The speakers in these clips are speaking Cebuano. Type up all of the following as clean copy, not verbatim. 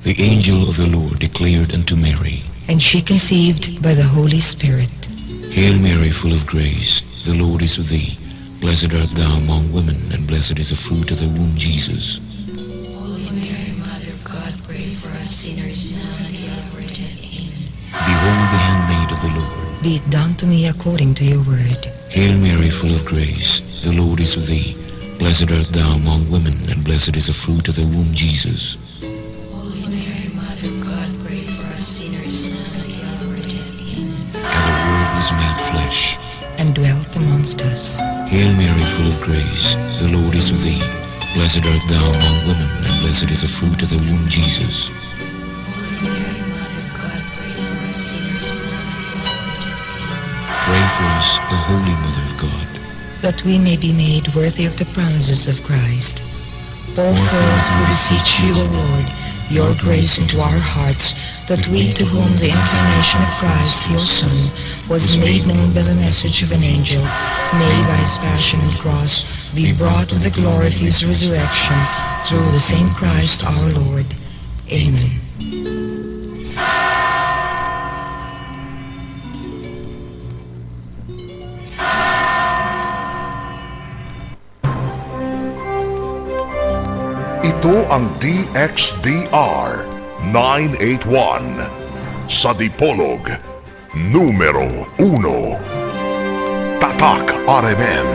The angel of the Lord declared unto Mary, and she conceived by the Holy Spirit. Hail Mary, full of grace, the Lord is with thee. Blessed art thou among women, and blessed is the fruit of thy womb, Jesus. Holy Mary, Mother of God, pray for us sinners, now and at the hour of our death. Amen. Behold the handmaid of the Lord. Be it done to me according to your word. Hail Mary, full of grace, the Lord is with thee. Blessed art thou among women, and blessed is the fruit of thy womb, Jesus. Holy Mary, Mother of God, pray for us sinners, now and at the hour of our death. Amen. And the Word was made flesh and dwelt amongst us. Hail Mary, full of grace, the Lord is with thee. Blessed art thou among women, and blessed is the fruit of thy womb, Jesus. Holy Mary, Mother of God, pray for us sinners, now and at the hour of our death. Amen. Pray for us, O Holy Mother of God, that we may be made worthy of the promises of Christ. Pour forth, we beseech you, O Lord, your grace into our hearts, that we to whom the incarnation of Christ, your Son, was made known by the message of an angel, may by his passion and cross be brought to the glory of his resurrection, through the same Christ our Lord. Amen. Ito ang DXDR 981 sa Dipolog, numero 1. Tatak RMN.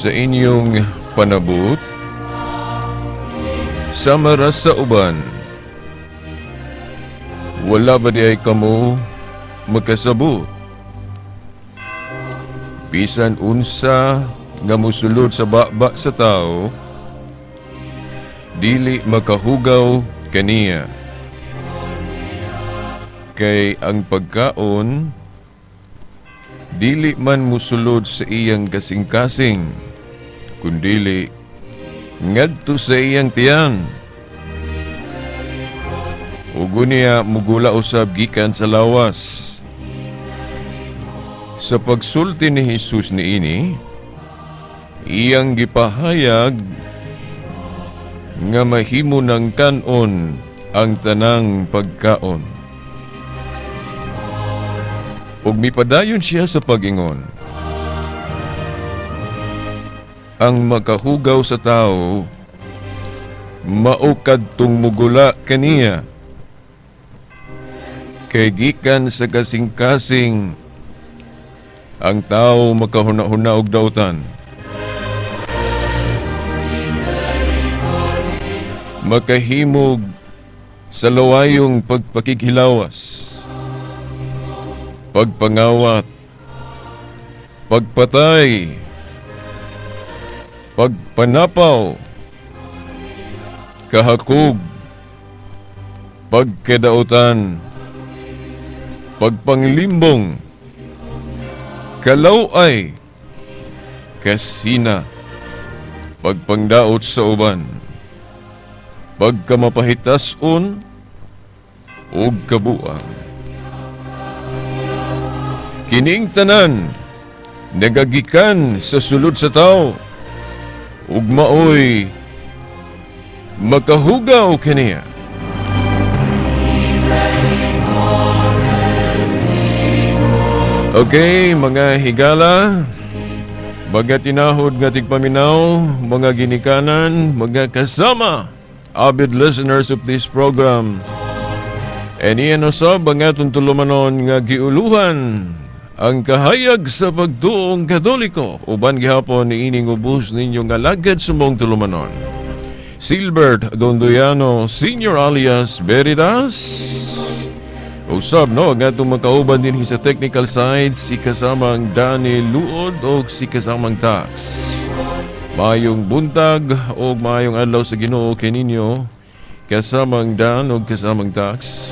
Sa inyong panabot, sama ra sa uban, wala ba di ay kamo makasabot? Bisan unsa nga musulod sa baba sa tao, dili makahugaw kaniya. Kay ang pagkaon, dili man musulod sa iyang kasing-kasing, kundili ngadto sa iyang tiyan. Ug unya mugula usab gikan sa lawas. Sa pagsulti ni Hesus niini, iyang gipahayag nga mahimo ng kan-on ang tanang pagkaon. Ug mipadayon siya sa pag-ingon, ang makahugaw sa tao, mao kadtong mugula kaniya. Kay gikan sa kasing-kasing, ang tao makahuna-huna og dautan. Makahimog Sa lawayong pagpakighilawas, pagpangawat, pagpatay, pagpanapaw, kahakog, pagkadautan, pagpanglimbong, kalaway, kasina, pagpangdaot sa uban, pagkamapahitason, ug kabuang. Kining tanan nagagikan sa sulod sa tao ug maoy makahugaw kaniya. Okay, mga higala, mga tinahod nga tigpaminaw, mga ginikanan, mga kasama, avid listeners of this program. And iyan usab ang atong tulumanon nga giuluhan ang kahayag sa pagtuong Katoliko. Uban gihapon niining ubos ninyo nga alagad sa mong tulumanon, Silbert Dondoyano Senior alias Veritas. Usab no, ang atong makauban din sa technical side si kasamang Danny Luod o si kasamang Tax. Mayong buntag o mayong adlaw sa Ginoo kininyo, kasamang Dan o kasamang Tax.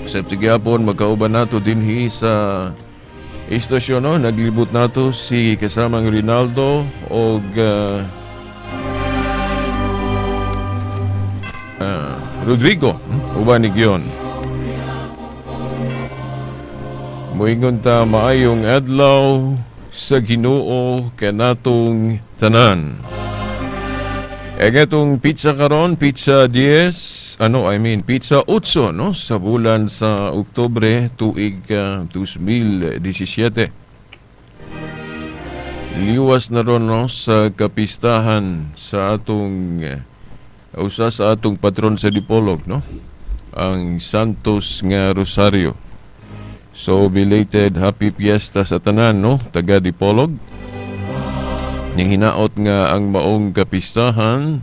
Sa gihapon magkauban nato dinhi sa istasyon no, naglibot nato si kasamang Rinaldo og Rodrigo uban ni Gion. Moingon ta maayong adlaw sa Ginoo kanatong tanan. E gatong pizza karon, pizza 10, pizza 8 no, sa bulan sa Oktubre tuig 2017. Liwas na ron no, sa kapistahan sa atong usa sa atong patron sa Dipolog no, ang Santos nga Rosario. So belated happy fiesta sa tanan no, taga Dipolog. Ning hinaot nga ang maong kapistahan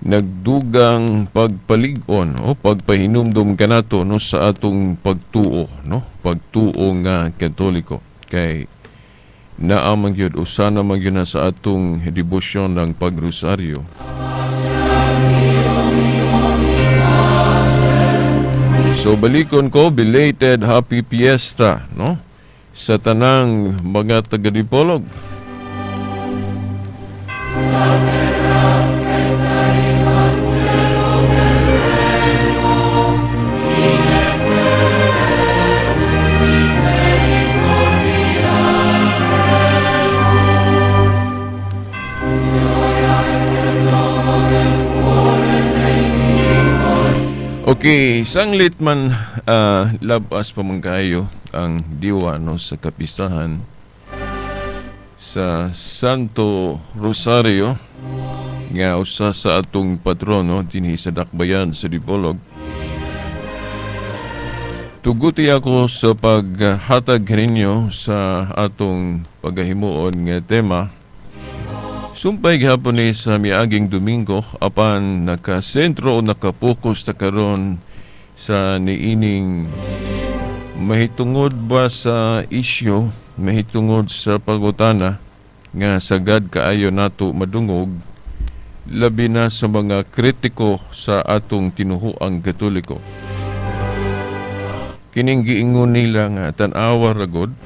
nagdugang pagpalig-on o pagpahinumdum kanato no sa atong pagtuo no, pagtuo nga Katoliko, kay naa man gyud usa na man gyud na sa atong debosyon ng pagrosaryo. So balikon ko, belated happy fiesta no sa tanang mga taga Dipolog. Okay, sanglit man labas pa man kayo ang diwa no sa kapistahan sa Santo Rosario nga usa sa atong patrono dinhi sa Dakbayan sa Dipolog. Tuguti ako sa paghatag kaninyo sa atong paghahimuon nga tema. Sumpay gihapon ni sa miaging Domingo apan nakasentro o nakapokus ta karon sa niining mahitungod ba sa isyu, mahitungod sa pagutana nga sagad kaayo nato madungog, labi na sa mga kritiko sa atong tinuhuang Katoliko. Kining giingon nila nga tan-awa ragod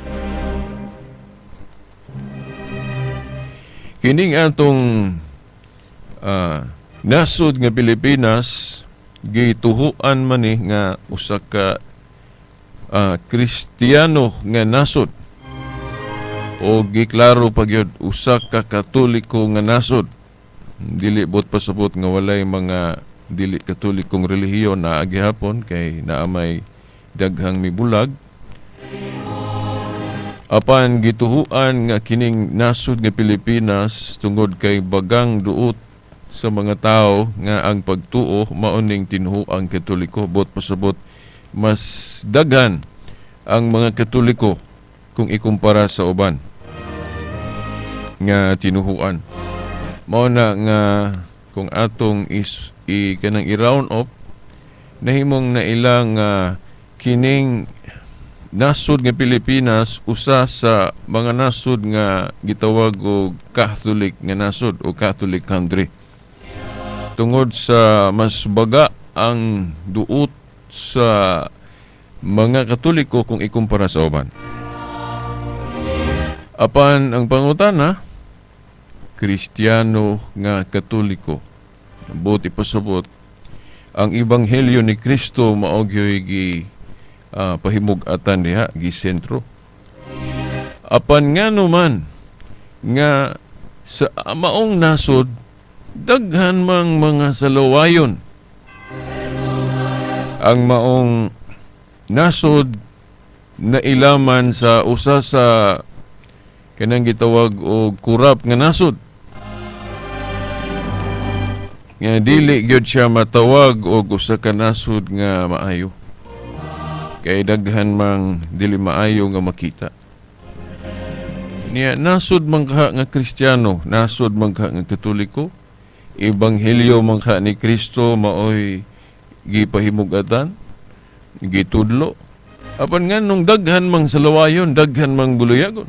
kining atong nasod nga Pilipinas gituhuan man ni nga usa ka Kristiyano nga nasod o giklaro pa gyud usa ka Katoliko nga nasod. Dili bot pasabot nga walay mga dili Katolikong relihiyon na gihapon kay naa may daghang mibulag. Apan gituhuan nga kining nasod nga Pilipinas tungod kay bagang duot sa mga tao nga ang pagtuo mao ning tinuhuang Katoliko. Bot pasabot mas daghan ang mga Katoliko kung ikumpara sa uban nga tinuhuan. Mao na nga kung atong kanang i-round up Nahimong naila nga kining nasod nga Pilipinas usa sa mga nasod nga gitawag og Catholic nga nasod o Catholic country, tungod sa mas baga ang duot sa mga Katoliko kung ikumpara sa uban. Apan ang pangutana, Kristiyano nga Katoliko, buot ipasabot, ang Ebanghelyo ni Kristo mao gyoy gi pahimug-atan diha, gi sentro. Apan ngano man nga sa maong nasod daghan mang mga salawayon? Ang maong nasod na ilaman sa usa sa kanang gitawag og kurap nga nasod, nga dili gyud siya matawag og usa ka nasod nga maayo, kay daghan mang dili maayo nga makita niya. Nasod man kaha nga Kristiyano, nasod man kaha nga Katoliko, Ebanghelyo man kaha ni Kristo maoy gipahimugatan, gitudlo, apan nganong daghan mang salawayon, daghan mang buluyagon?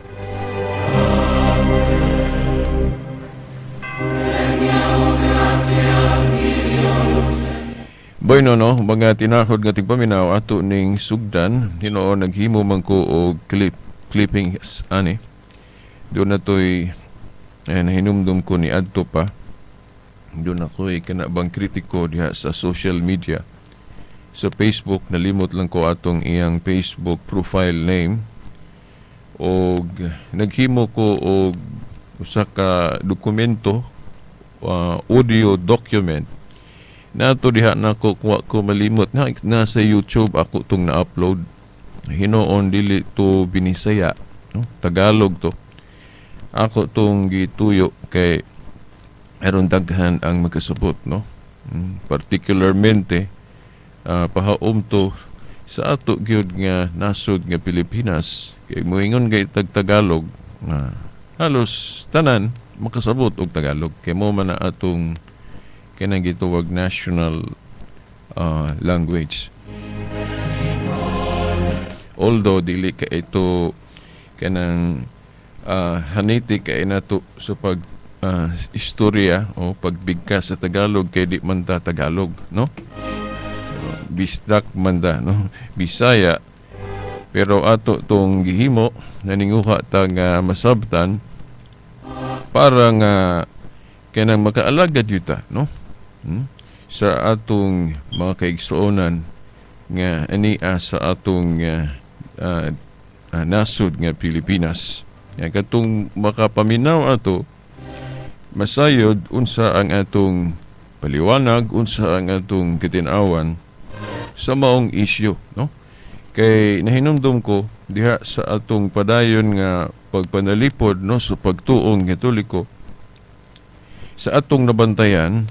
Bueno, no, mga tinahod nga tigpaminaw, ato ning sugdan. Hinuon naghimo man ko og clippings ani. Doon na to'y nahinumdum ko ni adto pa. Doon ako'y kanabang kritiko diha sa social media. Sa Facebook, nalimot lang ko atong iyang Facebook profile name. Og naghimo ko og usa ka dokumento, audio document. Nato diha nako kuha ko malimot na nasa YouTube ako tong na-upload. Hinuon dili to Binisaya, no? Tagalog to. Ako tong gituyo kay aron daghan ang makasabot, no? Particularmente pahaom to sa ato gyud nga nasod nga Pilipinas, kay moingon kay tag Tagalog, halos tanan makasabot og Tagalog kay mo man na atong kanang gitawag national language. Although dili ka ito kanang haniti kay nato sa pag istorya o pagbigkas sa Tagalog, kay di man ta Tagalog, no? Bisdak man ta, no? Bisaya. Pero ato tong gihimo, naninguha ta nga masabtan para nga kanang makaalagad yuta, no? Sa atong mga kaigsuonan nga ania sa atong nasod nga Pilipinas. Nga katong makapaminaw ato, masayod unsa ang atong paliwanag, unsa ang atong kitin-awan sa maong isyu, no? Kay nahinumdum ko diha sa atong padayon nga pagpanalipod, no, sa pagtuong Katoliko, sa atong nabantayan,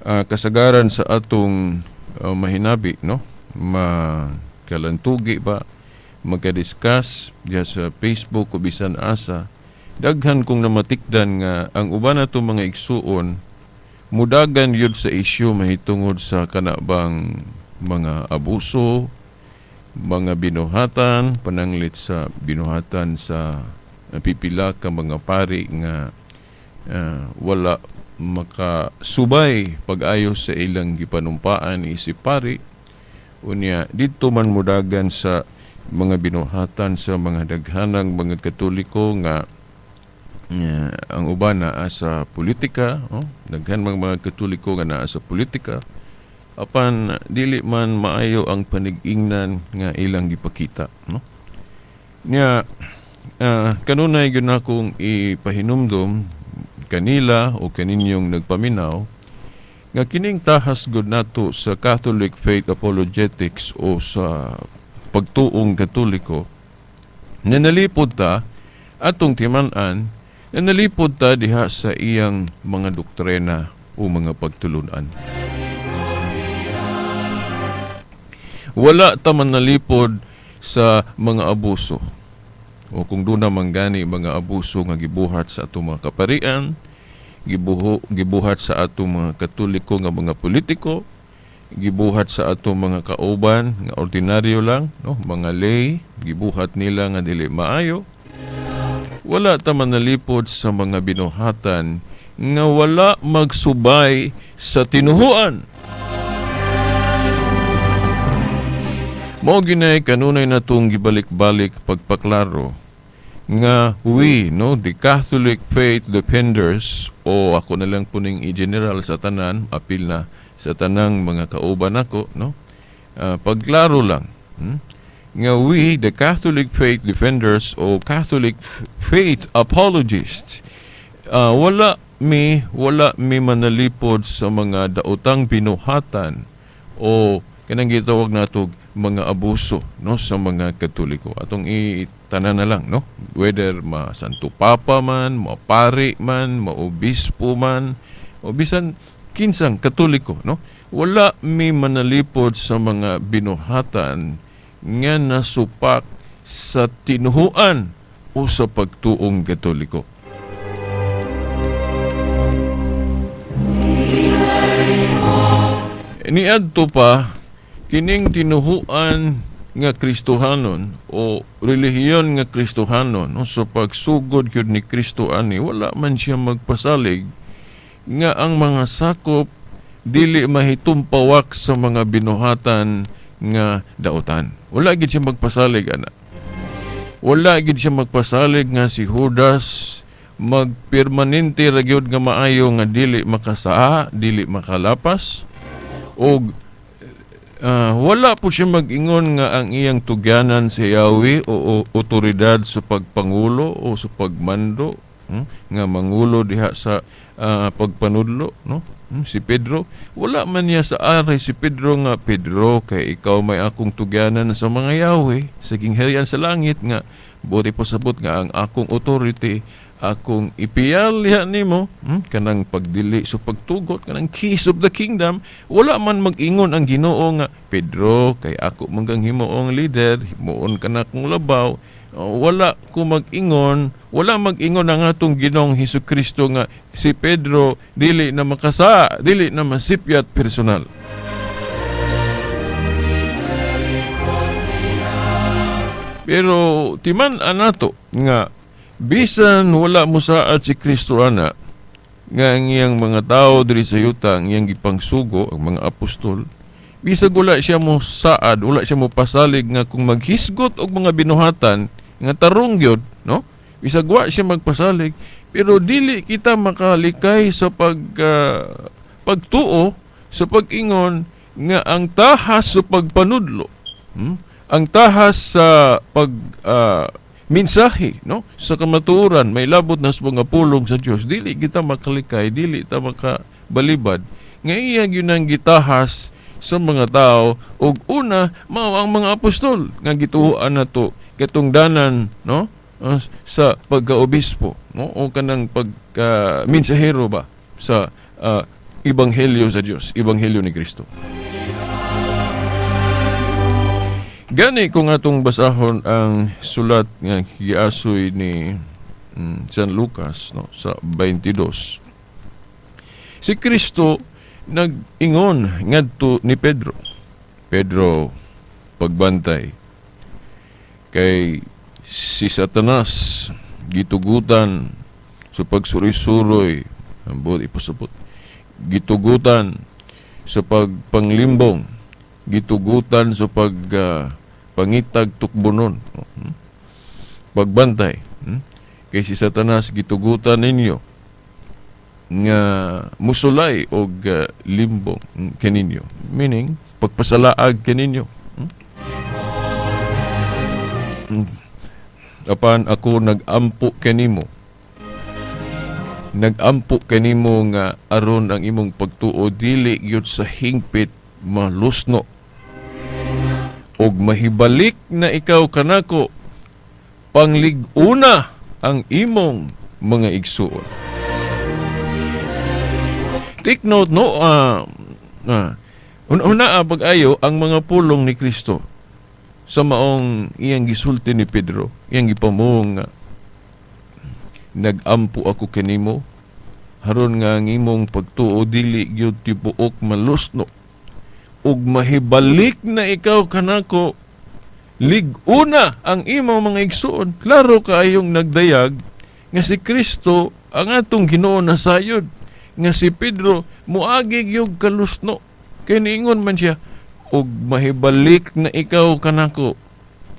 kasagaran sa atong mahinabi, no, makalantugi ba, magka-discuss diha sa Facebook o bisan asa, daghan kong namatikdan nga ang uban nato mga igsuon mudagan yun sa isyu mahitungod sa kanabang mga abuso, mga binuhatan, pananglit sa binuhatan sa pipila ka mga pari nga wala makasubay pag-ayos sa ilang gipanumpaan isip pari. Unya didto man mudagan sa mga binuhatan sa mga daghanang mga Katoliko nga ang uban naa sa politika, oh, daghan mang mga Katoliko nga naa sa politika, apan dili man maayo ang panig-ingnan nga ilang gipakita, no? Nya kanunay gyud nakong ipahinumdom kanila o kaninyong nagpaminaw nga kining tahas gud nato sa Catholic Faith Apologetics o sa pagtuong Katoliko, nanalipod ta atong timan-an, nanalipod ta diha sa iyang mga doktrina o mga pagtulunan. Wala ta manalipod sa mga abuso o kung doon naman gani mga abuso nga gibuhat sa atong mga kaparian, gibuhat sa atong mga Katoliko nga mga politiko, gibuhat sa ato mga kauban nga ordinaryo lang, no, mga lay, gibuhat nila nga dili maayo. Wala ta manalipod sa mga binuhatan nga wala magsubay sa tinuhuan. Mao ginay kanunay natong gibalik-balik pagpaklaro nga we, no, the Catholic faith defenders, o ako na lang puning i-general sa tanan, apil na sa tanang mga kauban nako, no, pagklaro lang, nga we, the Catholic faith defenders o Catholic faith apologists, wala mi manalipod sa mga daotang binuhatan o kanang gitawag nato mga abuso, no, sa mga Katoliko. Atong itanan na lang, no, whether ma Santo Papa man, ma pari man, ma obispo man, o bisan kinsang Katoliko, no, wala mi manalipod sa mga binuhatan nga nasupak sa tinuhuan o sa pagtuong Katoliko. Niadto pa kining tinuhuan nga Kristohanon o relihiyon nga Kristohanon, no, sa pagsugod gyud ni Kristo ani, wala man siya magpasalig nga ang mga sakop dili mahitumpawak sa mga binuhatan nga daotan. Wala gid siya magpasalig ana. Wala gid siya magpasalig nga si Judas magpermanente ra gyud nga maayo nga dili makasaa, dili makalapas, og wala po siya mag-ingon nga ang iyang tugyanan sa Yahweh o otoridad sa pagpangulo o sa pagmando, nga mangulo diha sa pagpanudlo, no? Si Pedro, wala man niya sa ari si Pedro nga, Pedro, kay ikaw may akong tugyanan sa mga Yahweh sa gingharian sa langit, nga buti pasabot nga ang akong authority akong ipiyal diha nimo, kanang pagdili sa pagtugot, kanang keys of the kingdom. Wala man mag-ingon ang Ginoo nga, Pedro, kay ako manggang himuong leader, himuon ka na akong labaw. Wala ko mag-ingon, wala mag-ingon ang atong Ginoong Hesukristo nga si Pedro dili na makasa, dili na masipyat personal. Pero timan anato nga bisan wala mosaad si Kristo ana nga ang iyang mga tao diri sa yuta, ang iyang gipangsugo, ang mga apostol, bisag wala siya mo saad, wala siya mo pasalig nga kung maghisgot og mga binuhatan nga tarong gyud, no, bisag wa siya magpasalig, pero dili kita makalikay sa pagtuo sa pag-ingon nga ang tahas sa pagpanudlo, ang tahas sa pag mensahe, no, sa kamatuoran may labot na sa mga pulong sa Dios, dili kita makalikay, dili ta makabalibad nga iya gyud ang gitahas sa mga tao, og una mao ang mga apostol nga gituoan nato katungdanan, no, sa pagkaobispo, no, o kanang pagka mensahero ba sa ebanghelyo sa Dios, ebanghelyo ni Kristo. Gani kung atong basahon ang sulat nga giasoy ni San Lucas, no, sa 22. Si Kristo nag-ingon ngadto ni Pedro. Pedro, pagbantay kay si Satanas gitugutan sa pagsuroy-suroy, ambot ipasabot, gitugutan sa pagpanglimbong, gitugutan sa pag pangitag tukbonon, pagbantay, kay si Satanas gitugutan ninyo nga musulay og limbong kaninyo, meaning pagpasalaag kaninyo. Apan ako nagampo kanimo, nagampo kanimo nga aron ang imong pagtuo dili gyud sa hingpit malusno, og mahibalik na ikaw kanako panglig-una ang imong mga igsuon. Take note, no, una pag-ayo ang mga pulong ni Kristo sa maong iyang gisulti ni Pedro, iyang gipamuong nga nagampo ako kanimo haron nga ang imong pagtuo dili gyud tibuok malusno, Ug mahibalik na ikaw kanako, lig-una ang imong mga igsuon. Klaro kaayong nagdayag nga si Kristo ang atong Ginoo nasayod, nga si Pedro muagi gyud kalusno. Kay niingon man siya, ug mahibalik na ikaw kanako,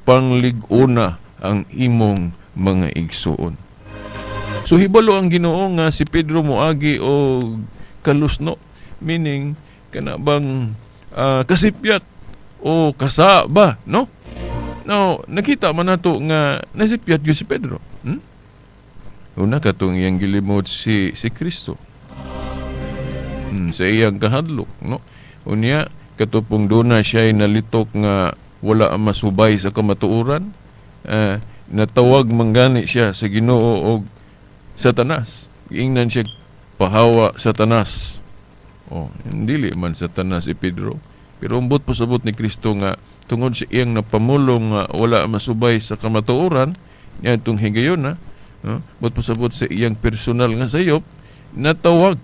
panglig-una ang imong mga igsuon. So hibalo ang Ginoo nga si Pedro moagi og kalusno, meaning kana bang kasipyat o kasa ba, no? Now, nakita man nato nga nasipyat gyud si Pedro. Una katong iyang gilimot si Kristo. Sa iyang kahadlok, no? Unya katupong duna siya nalitok nga wala masubay sa kamatuoran, natawag manggani siya sa Ginoo og Satanas. Giingnan siya, pahawa Satanas. Oh, dili man Satanas si Pedro, pero umbot pasabot ni Kristo nga tungod sa iyang napamulong nga wala masubay sa kamatuoran niya itong higayon na, no? But pasabot sa iyang personal nga sayop, natawag.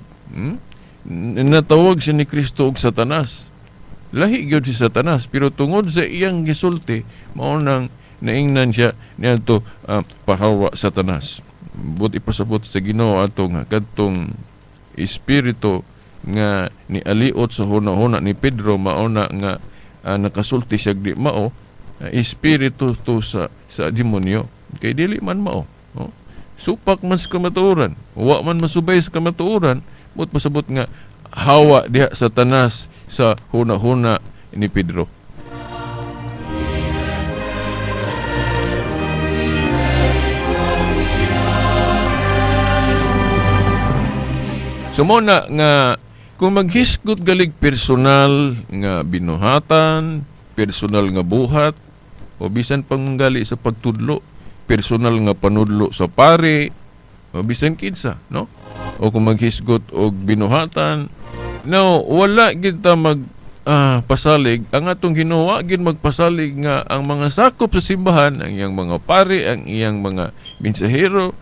Natawag siya ni Kristo og Satanas. Lahi gyud si Satanas, pero tungod sa iyang gisulti, mao nang naingnan siya niadto pahawa Satanas. But ipasabot sa Ginoo ato nga kadtong espiritu nga nialiot sa huna-huna ni Pedro, mao na nga nakasulti siya di mao, espiritu to sa demonyo, kay dili man mao, no? Supak man sa kamatuoran, wa man masubay sa kamatuoran, but pasabot nga hawa diha Satanas sa huna-huna ni Pedro. So mo na nga kung maghisgot galig personal nga binuhatan, personal nga buhat, o bisan panggali sa pagtudlo, personal nga panudlo sa pare, o bisan kinsa, no? O kung maghisgot og binuhatan, no, wala kita mag pasalig. Ang atong Ginoo gid magpasalig nga ang mga sakop sa simbahan, ang iyang mga pare, ang iyang mga mensahero,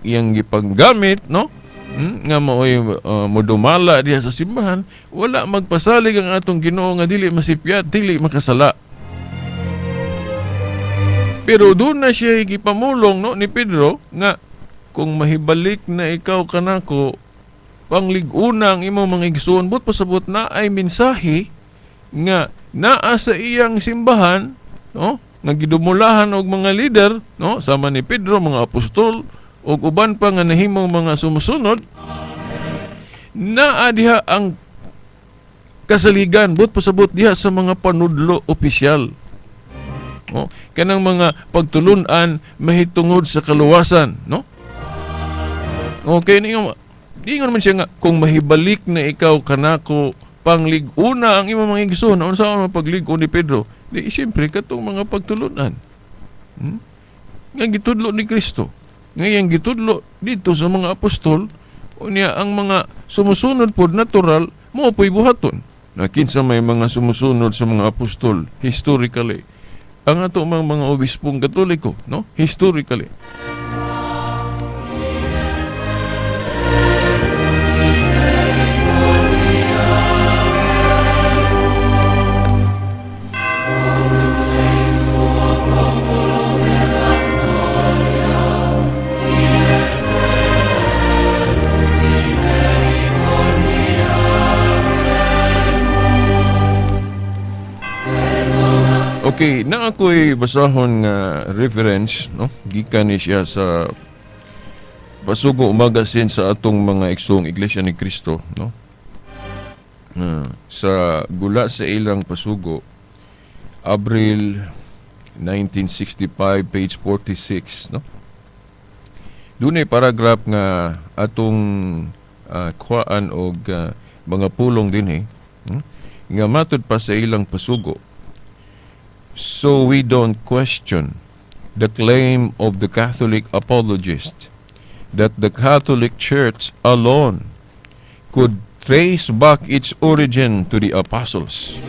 iyang gipanggamit, no? Nga maoy modumala diha sa simbahan, wala magpasalig ang atong Ginoo nga dili masipyat, dili makasala. Pero doon na siya gipamulong, no, ni Pedro nga kung mahibalik na ikaw kanako, panglig-una ang imong mga igsoon, but pasabot na ay mensahe nga naa sa iyang simbahan, no, nga gidumulahan og mga leader, no, sama ni Pedro, mga apostol ug uban pa nga nahimong mga sumusunod, naa diha ang kasaligan, but pasabot diha sa mga panudlo opisyal, no, kanang mga pagtulun-an mahitungod sa kaluwasan, no? Okay, ningon man siya nga kung mahibalik na ikaw kanako, panglig-una ang imong mga igsoon. Unsa ang paglig-on ni Pedro? Di siyempre katong mga pagtulun-an, nga gitudlo ni Kristo, nga iyang gitudlo dito sa mga apostol. Unya ang mga sumusunod pod natural mao po'y buhaton. Na kinsa may mga sumusunod sa mga apostol historically, ang ato mga obispong Katoliko, no, historically. Okay, na ako'y basahon nga reference, no? Gikan ni siya sa Pasugo Magazine sa atong mga igsoong Iglesia ni Cristo, no? Sa gula sa ilang pasugo, Abril 1965, page 46, no? Dunay paragraph nga atong kuhaan og mga pulong dinhi, nga matud pa sa ilang pasugo. So we don't question the claim of the Catholic apologist that the Catholic Church alone could trace back its origin to the apostles.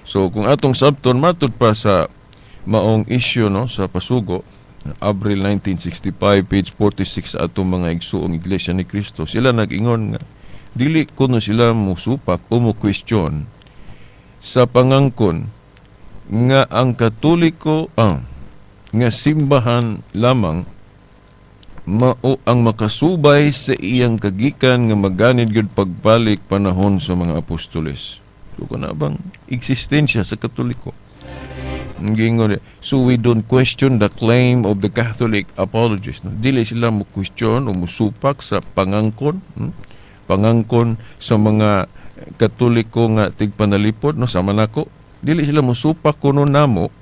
So kung atong sabton matud pa sa maong issue, no, sa pasugo, Abril 1965, page 46 atong mga igsuong Iglesia ni Cristo. Sila nag-ingon nga dili kuno sila musupak o mo question sa pangangkon nga ang Katoliko nga simbahan lamang mao ang makasubay sa iyang kagikan nga maganid gyud pagbalik panahon sa mga apostoles. So kana bang eksistensya sa Katoliko? Gingon, so we don't question the claim of the Catholic apologists. No? Dili sila mo question o musupak sa pangangkon, Pangangkon sa mga Katoliko nga tigpanalipod, no, sama nako. Dili sila musupak kuno namo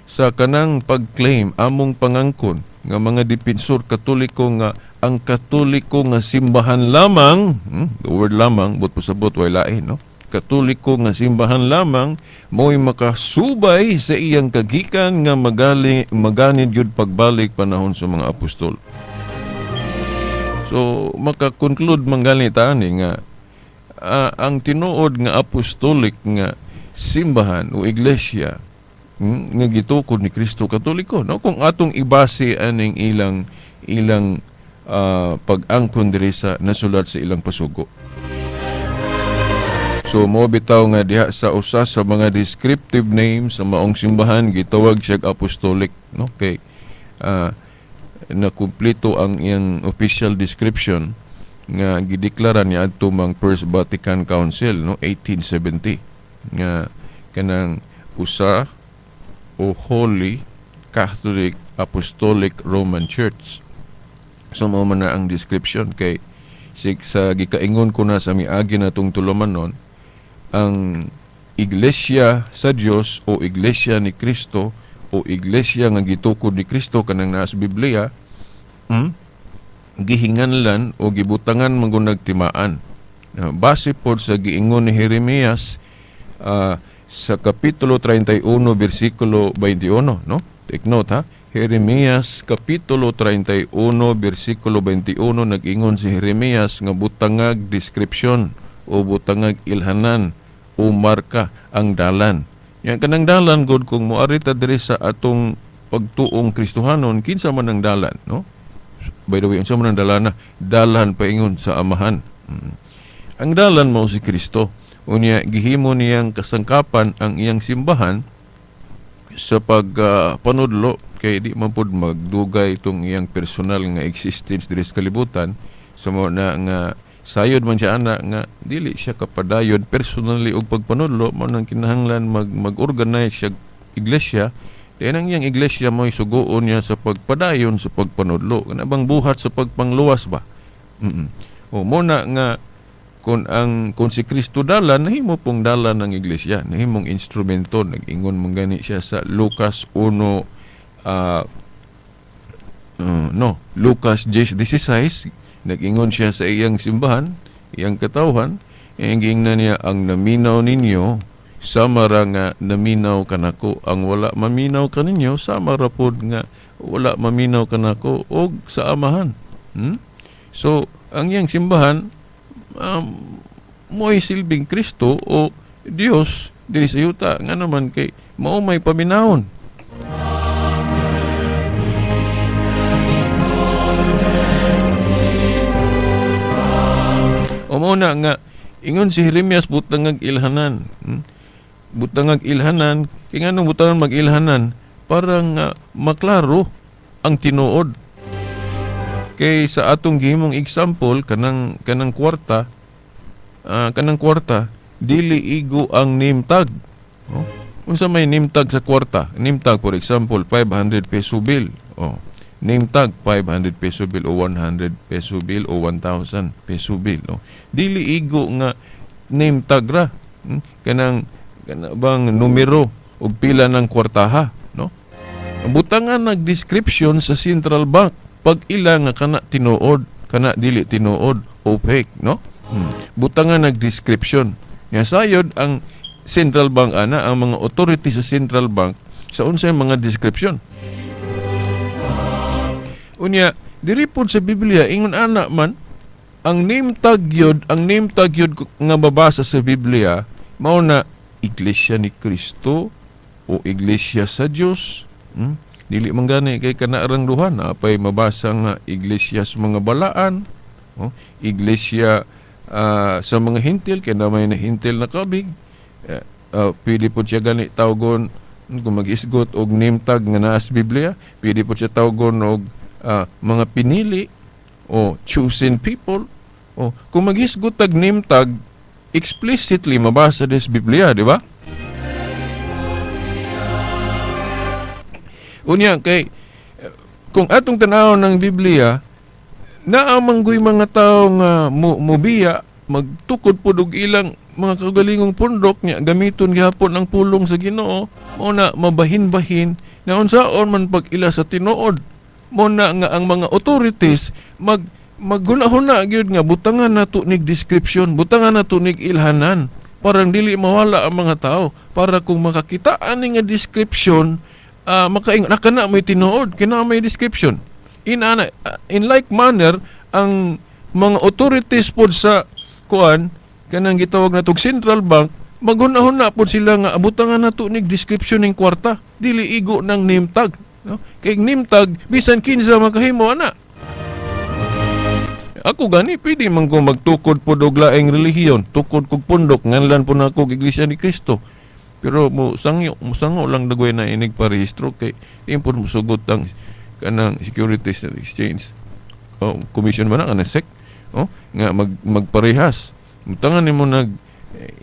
sa kanang pag-claim among pangangkon nga mga depensor Katoliko nga ang Katoliko nga simbahan lamang, the word lamang, but pasabot way lain, no? Katoliko nga simbahan lamang mo'y makasubay sa iyang kagikan nga maganid gyud pagbalik panahon sa mga apostol. So makakonclude man gani ta ani nga ang tinuod nga apostolic nga simbahan o iglesia nga gitukod ni Kristo Katoliko, no? Kung atong ibase aning ilang ilang pag-angkon diri sa nasulat sa ilang pasugo. So mo bitaw nga diha sa usa sa mga descriptive names sa maong simbahan gitawag siya apostolic, no? Kay na kumpleto ang iyang official description nga gideklara niya adto mang First Vatican Council, no, 1870, nga kanang usa o Holy Catholic Apostolic Roman Church. So mao man na ang description kay sa gikaingon ko na sa miagi na tong tulumanon, ang Iglesia sa Dios o Iglesia ni Kristo o Iglesia nga gitukod ni Kristo kanang naa sa Biblia, gihinganlan o gibutangan mangunag timaan. Base pod sa giingon ni Jeremias sa Kapitulo 31 bersikulo 21, no? Take note ha. Jeremias Kapitulo 31 bersikulo 21, nag-ingon si Jeremias nga butangag description o butangag ilhanan o marka ang dalan. Yan kanang dalan god kung moari ta diri sa atong pagtuong Kristohanon, kinsa man ang dalan, no? By the way, unsa man ang dalan na? Dalan paingon sa Amahan. Ang dalan mao si Kristo. Unya gihimo niyang kasangkapan ang iyang simbahan sa pagpanudlo kay di man pud magdugay itong iyang personal nga existence diri sa kalibutan. So mo na nga sayod man siya ana nga dili siya kapadayon personally og pagpanudlo, mao nang kinahanglan mag-organize siya iglesia. Then ang iyang iglesia mo'y sugoon niya sa pagpadayon sa pagpanudlo. Kana bang buhat sa pagpangluwas ba? O mo na nga kung si Kristo dalan, nahimo pong dalan ng iglesia, nahimong instrumento. Nag-ingon man gani siya sa Lucas 1, no, Lucas 10:16, nag-ingon siya sa iyang simbahan, iyang katawhan, iyang giingnan niya, ang naminaw ninyo, sama ra nga naminaw kanako, ang wala maminaw kaninyo, sama ra pod nga wala maminaw kanako og sa Amahan. So, ang iyang simbahan, mo'y silbing Kristo o Dios diri sa yuta, nga naman kay mao may paminawon. O mao na nga ingon si Jeremias butangag ilhanan. Butangag ilhanan, kay nganong butangan mag-ilhanan? Para nga maklaro ang tinuod. Kay sa atong gihimong example kanang kwarta, kanang kwarta dili igo ang name tag. Oh? Unsa may name tag sa kwarta? Name tag, for example, 500 peso bill. Oh. Name tag 500 peso bill o 100 peso bill o 1,000 peso bill. Oh. Dili igo nga name tag ra. Kanang kana bang numero og pila ng kwartaha, no? Butangan nag-description sa central bank pag ila nga kana tinuod, kana dili tinuod o fake, no? Butangan nag-description. Nga sayod ang central bank ana, ang mga authority sa central bank sa unsay mga description. Unya, diri pod sa Biblia ingon ana man ang name tag yod, ang name tag yod nga mabasa sa Biblia mao na Iglesia ni Kristo o Iglesia sa Dios, Dili man gani kay kanaarang duha, napay mabasa nga iglesia sa mga balaan, oh, iglesia sa mga hintil, kay na may hintil na kabig. Pwede po siya gani tawgon kung mag-isgot og name tag nga naa sa Biblia, pwede po siya tawgon og mga pinili o chosen people. O kung maghisgot tag name tag, explicitly mabasa des Biblia, di ba? Unya kay kung atong tan-awon ng Biblia, naamanggoy mga tao nga mubiya, magtukod pud og ilang mga kagalingong pundok niya, gamiton gihapon ang pulong sa Ginoo, mao na mabahin-bahin na unsaon man pag-ila sa tinuod. Mao na nga ang mga authorities maghuna-huna gyud nga butangan nato nig description, butangan nato nig ilhanan, parang dili mawala ang mga tao, para kung makakita ani nga description, makaingon na kana may tinuod, kina may description. In like manner, ang mga authorities pod sa kuan kanang gitawag natog central bank, maghuna-huna pod sila nga butangan nato nig description ning kwarta, dili igo ng name tag, no? Kay name tag bisan kinsa makahimo ana. Ako gani pwede man ko magtukod pod og laing relihiyon, tukod kog pundok, nganlan po na ako Iglesia ni Cristo. Pero mo sango lang dagoy na inig parehistro kay di pod mosugot ang kanang Securities and Exchange Commission ba na kanang SEC, oh, nga magparehas. Mutangan nimo nag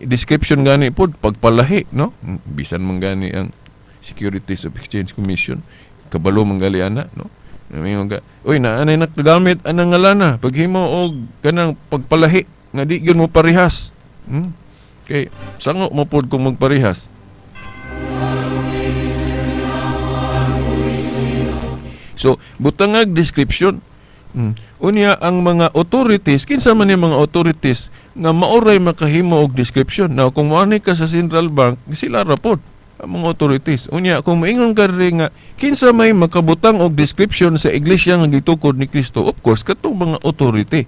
description gani pod pagpalahi, no? Bisan man gani ang Securities of Exchange Commission, kabalo man gali ana, no? Mingon ka, uy, naanay nakagamit anang ngalana paghimo og kanang pagpalahi nga di gyud mo parehas. Kay sango mo pod kung magparehas. So, butangag description. Unya ang mga authorities, kinsa man yung mga authorities nga maoray makahimo og description. Now, kung moani ka sa central bank, sila ra pod ang mga authorities. Unya kung moingon ka rin nga kinsa may makabutang og description sa iglesia nga gitukod ni Kristo, of course katong mga authority.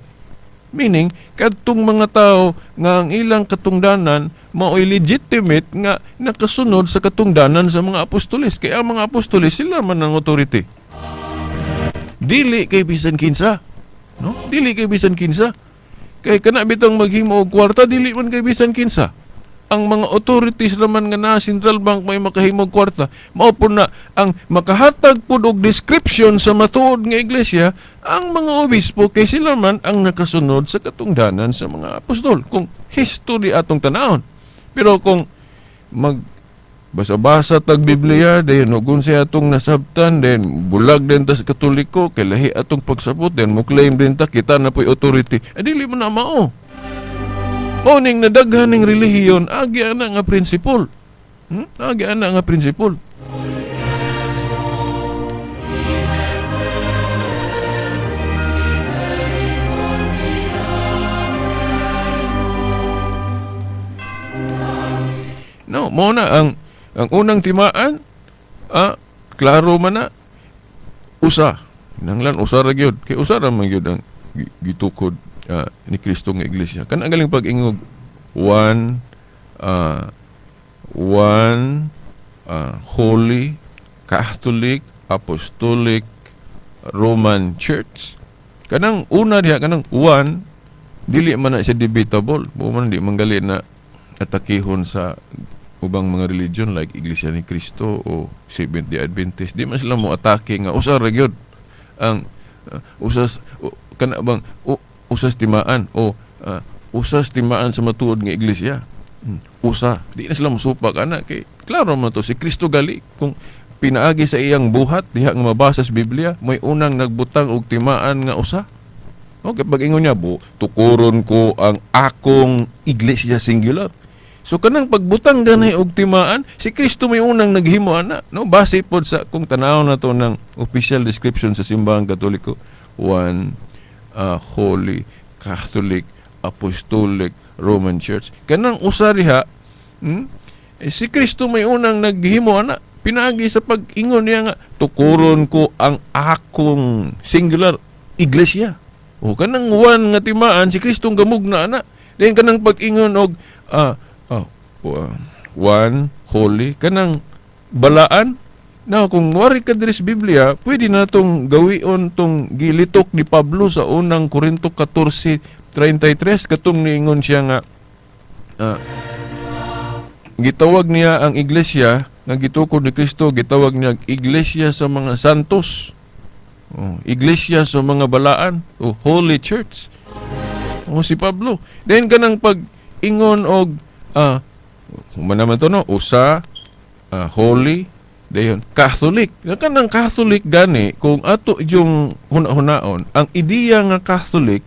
Meaning kadtong mga tao nga ang ilang katungdanan maoy legitimate nga nakasunod sa katungdanan sa mga apostoles. Kaya ang mga apostoles sila man ang authority. Dili kay bisan kinsa, no? Dili kay bisan kinsa. Kay kana bitong maghimo og kwarta, dili man kay bisan kinsa. Ang mga authorities naman nga na central bank may makahimo og kwarta, mao po na ang makahatag pud og description sa matuod nga iglesia ang mga obispo, kay sila man ang nakasunod sa katungdanan sa mga apostol kung history atong tanawon. Pero kung mag basa-basa tag Biblia, dayon hugon siya atong nasabtan, then bulag din ta sa Katoliko, kay lahi atong pagsabot, then mo claim din ta kita na po'y authority. Dili man na mao. Mao ning nadaghan ning relihiyon, agi ana nga principle. Agi ana nga principle. No, mao na ang unang timaan, klaro man na, usa. Nanglan usa ra gyud. Kay usa ra man gyud ang gitukod ni Kristo nga iglesia. Kanang galing pag-ingog one Holy Catholic Apostolic Roman Church. Kanang una diha, kanang one, dili man na siya debatable. Mo man di manggali na atakihon sa ubang mga religion like Iglesia ni Cristo o Seventh-day Adventist. Di man sila mo atake nga usa ra gyud ang usas kana bang usas timaan o usas timaan sa matuod nga iglesia. Usa di na sila mosupak ana kay klaro man to si Kristo gali kung pinaagi sa iyang buhat diha nga mabasa sa Biblia may unang nagbutang og timaan nga usa. Okay, pag ingon niya tukuron ko ang akong iglesia singular. So kanang pagbutang ganay og timaan, si Kristo may unang naghimo ana, no? Base pod sa kung tan-aw na to ng official description sa Simbahang Katoliko, one Holy Catholic Apostolic Roman Church. Kanang usa diha, si Kristo may unang naghimo ana, pinaagi sa pag-ingon niya nga tukuron ko ang akong singular iglesia. O kanang one nga timaan si Kristo gamugna ana. Then kanang pag-ingon og one holy kanang balaan, Now, kung wari ka diri sa Biblia, pwede na tong gawion tong gilitok ni Pablo sa unang Korinto 14:33, katong niingon siya nga gitawag niya ang iglesia nga gitukod ni Kristo, gitawag niya iglesia sa mga santos. Oh, iglesia sa mga balaan o Holy Church. Oh, si Pablo. Then kanang pag ingon og human naman to, no, usa, holy, dayon Catholic. Kanang Catholic gani, kung ato yung huna-hunaon ang ideya nga Catholic,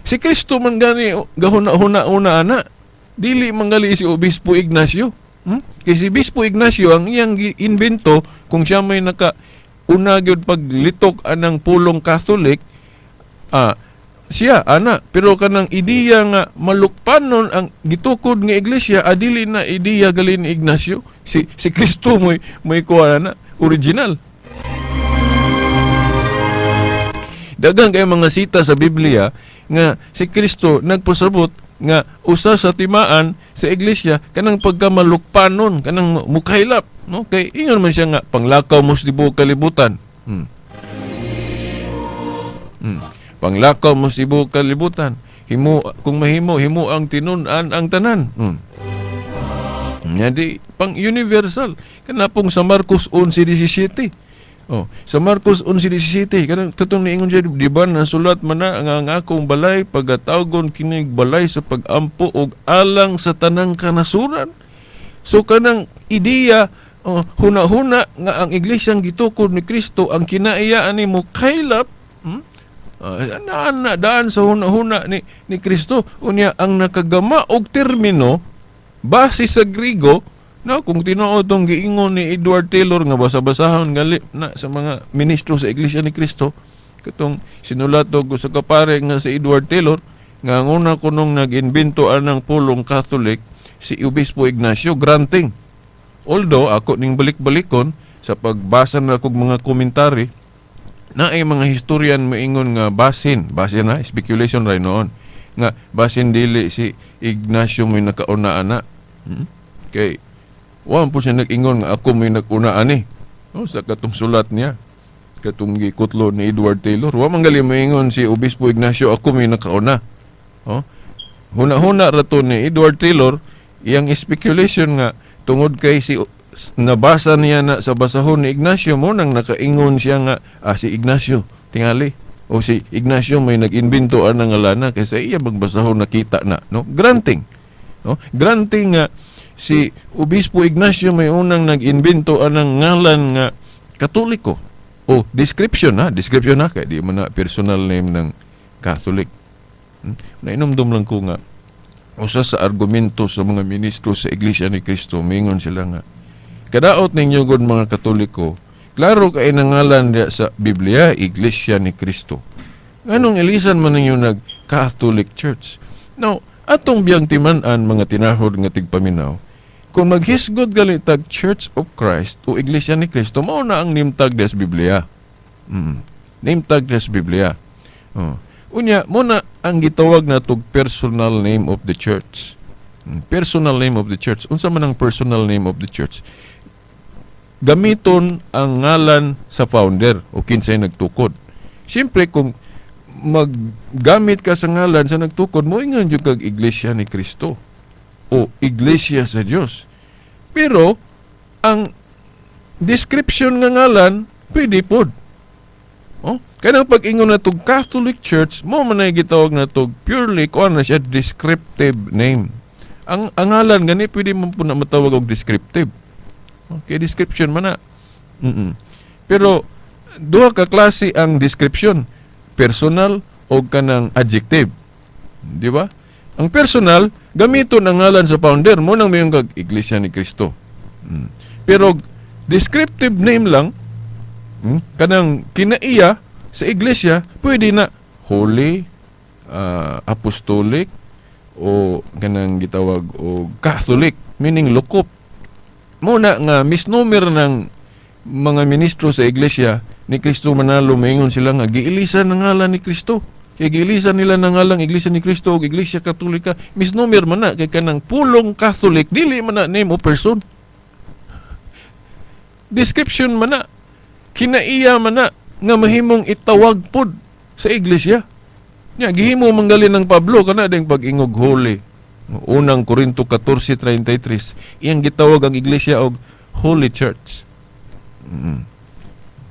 si Kristo man gani gahuna-huna-una ana, dili man gali si Obispo Ignacio. Kay si Obispo Ignacio, ang iyang invento, kung siya may naka una gyud paglitok anang pulong Catholic, siya ana. Pero kanang ideya nga malukpanon ang gitukod nga iglesia, adili na ideya gali ni Ignacio. Si Kristo mo'y kuha na original. Daghang kay mga sita sa Biblia nga si Kristo nagpasabot nga usa sa timaan sa iglesia kanang pagkamalukpanon, kanang mukaylap, no? Kay ingon man siya nga panglakaw mo sa tibuok kalibutan. Panglakaw mo sa tibuok kalibutan. Himo kung mahimo, himo ang tinun-an ang tanan. Jadi pang universal kanapong sa Marcos 11:17. Oh, sa Marcos 11:17 kanang tutong niingon siya, di ba nasulat man na nga ang akong balay pagatawgon kinig balay sa pagampo og alang sa tanang kanasuran. So kanang ideya, oh, huna-huna nga ang iglesyang gitukod ni Kristo ang kinaiyaan nimo kaylap, daan sa huna-huna ni Kristo. Unya ang nakagama og termino base sa Griego. No, kung tinuod tong giingon ni Edward Taylor nga basa-basahon gali na sa mga ministro sa Iglesia ni Kristo, katong sinulat og sa kapare nga si Edward Taylor nga ang una kunong nag-imbento anang pulong Catholic si Obispo Ignacio, granting. Although ako ning balik-balikon sa pagbasa na kog mga komentary na ay mga historian moingon nga basin, basin na speculation ra noon nga basin dili si Ignacio mo'y nakauna ana. Kay wa po siya nag-ingon nga ako may nag-una ani. No, sa katong sulat niya, katong gikutlo ni Edward Taylor, wa man gali moingon si Obispo Ignacio ako may nakauna. Oh. Huna-huna ra to ni Edward Taylor, iyang speculation nga tungod kay si nabasa niya na sa basahon ni Ignacio mo nang nakaingon siya nga si Ignacio tingali o si Ignacio may nag-imbento anang ngalana kaysa iya magbasahon nakita na, no? Granting. No? Granting nga si Obispo Ignacio may unang nag-imbento anang ngalan nga Katoliko o description na kay di man na personal name ng Catholic. Nainomdom lang ko nga usa sa argumento sa mga ministro sa Iglesia ni Cristo, mingon sila nga kadaot ninyo gud mga Katoliko, klaro kay nangalan diya sa Biblia Iglesia ni Cristo, nganong ilisan man ninyo nag Catholic Church? Now, atong biyang timan-an mga tinahod nga tigpaminaw, kung maghisgod gali tag Church of Christ o Iglesia ni Cristo, mao na ang name tag des Biblia. Name tag des Biblia. Oh. Unya, mo na ang gitawag na tog personal name of the church. Personal name of the church. Unsa man ang personal name of the church? Gamiton ang ngalan sa founder o kinsay nagtukod. Siyempre, kung maggamit ka sa ngalan sa nagtukod, moingon jud kag Iglesia ni Cristo o Iglesia sa Dios. Pero ang description nga ngalan pwede pod. Oh, kanang pag-ingon na tog Catholic Church, mo man ay gitawag na tog purely kuan na siya descriptive name. Ang ngalan gani pwede man po na matawag og descriptive. Okay, description man na. Pero duha ka klase ang description, personal o kanang adjective. Di ba? Ang personal, gamiton ang ngalan sa founder mo nang mayong kag Iglesia ni Cristo. Pero descriptive name lang, kanang kinaiya sa iglesia, pwede na holy, apostolic, o kanang gitawag o Catholic, meaning lukop. Muna nga misnomer ng mga ministro sa iglesia ni Cristo manalo, maingon sila nga giilisan ang ngalan ni Kristo. Kay giilisan nila ng ngalang Iglesia ni Cristo o Iglesia Katolika, misnomer man na kay kanang pulong Catholic dili man na name o person. Description man na. Kinaiya man na nga mahimong itawag pod sa iglesia. Nya gihimo manggalin ng Pablo kana ding pag-ingog holy. Unang Korinto 14:33, iyang gitawag ang iglesia og Holy Church.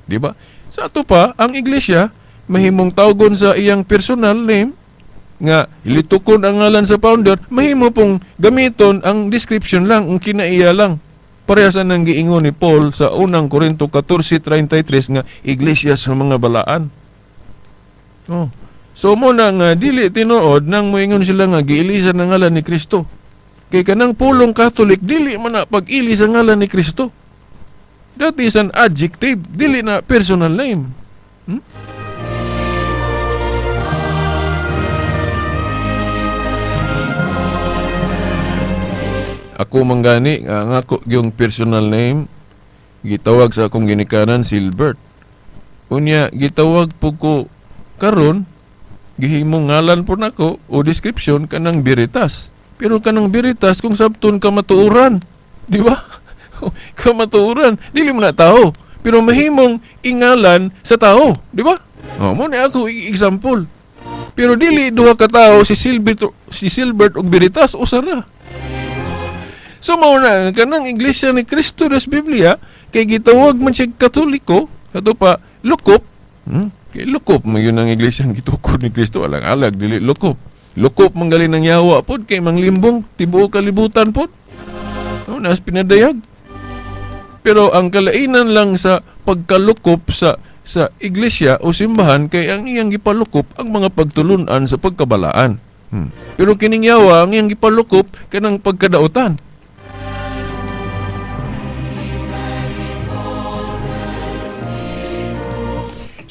Di ba? Sa ato pa, ang iglesia mahimong tawgon sa iyang personal name nga ilitukon ang ngalan sa founder, mahimo pong gamiton ang description lang, ang kinaiya lang. Parehas ang giingon ni Paul sa unang Korinto 14:33 nga iglesia sa mga balaan. Oh. So mo na nga dili tinuod nang moingon sila nga giilisan ang ngalan ni Kristo. Kay kanang pulong Catholic dili man na pag-ilis ang ngalan ni Kristo. That is an adjective, dili na personal name. Ako manggani nga ang ako yung personal name gitawag sa akong ginikanan Silbert. Unya gitawag po ko karon gihimong ngalan po nako o description kanang Veritas. Pero kanang Veritas kung sabton kamatuoran, di ba? Kamatuoran, dili mo na tao. Pero mahimong ingalan sa tao, di ba? Oh, mo ni ako example. Pero dili duha ka tao si Silbert ug Veritas usa ra. So mao na kanang Iglesia ni Cristo des Biblia kay gitawag man siya Katoliko, kato pa lukop. Kay lukop man yun ang iglesia ang gitukod ni Kristo, alang-alag dili lukop. Lukop man gali ng yawa pod kay manglimbong tibuok kalibutan pod. No, nas pinadayag. Pero ang kalainan lang sa pagkalukop sa iglesia o simbahan kay ang iyang gipalukop ang mga pagtulunan sa pagkabalaan. Pero kining yawa ang iyang gipalukop kanang pagkadautan.